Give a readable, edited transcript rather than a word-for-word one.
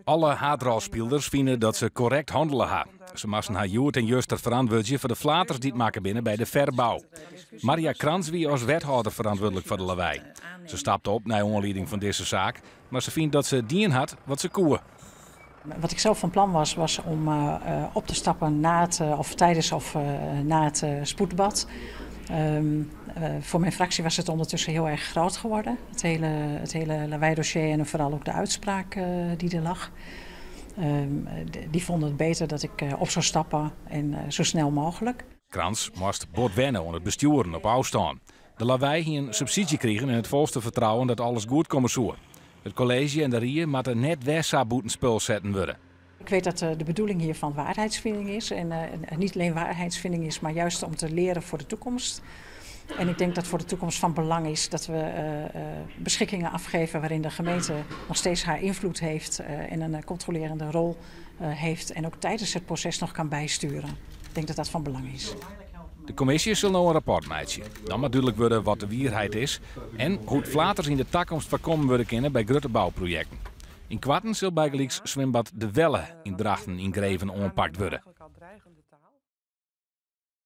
Alle haadrolspilers fine dat se korrekt hannele ha. Se moasten har hjoed en juster ferantwurdzje foar de flaters dy't makke binne by de ferbou. Marja Krans wie as wethâlder ferantwurdlik foar de Lawei. Se stapte op nei oanlieding fan dizze saak, mar se fynt dat se dien hat wat se koe. Wat ik zelf van plan was, was om op te stappen na het, of tijdens of na het spoeddebat. Voor mijn fractie was het ondertussen heel erg groot geworden. Het hele Lawei-dossier en vooral ook de uitspraak die er lag. Die vonden het beter dat ik op zou stappen en zo snel mogelijk. Krans moast bot wenne oan it bestjoeren op ôfstân. De Lawei hie in subsydzje krigen en it folste fertrouwen dat alles goed komme soe. It kolleezje en de rie moatte net wer sa bûtenspul setten wurde. Ik weet dat de bedoeling hiervan waarheidsvinding is. En niet alleen waarheidsvinding is, maar juist om te leren voor de toekomst. En ik denk dat voor de toekomst van belang is dat we beschikkingen afgeven waarin de gemeente nog steeds haar invloed heeft en een controlerende rol heeft. En ook tijdens het proces nog kan bijsturen. Ik denk dat dat van belang is. De kommisje sil no in rapport meitsje. Dan moat dúdlik wurde wat de wierheid is en hoe't flaters yn de takomst foarkommen wurde kinne by grutte bouprojekten. Ynkoarten sil bygelyks swimbad De Welle yn Drachten yngreven oanpakt wurde.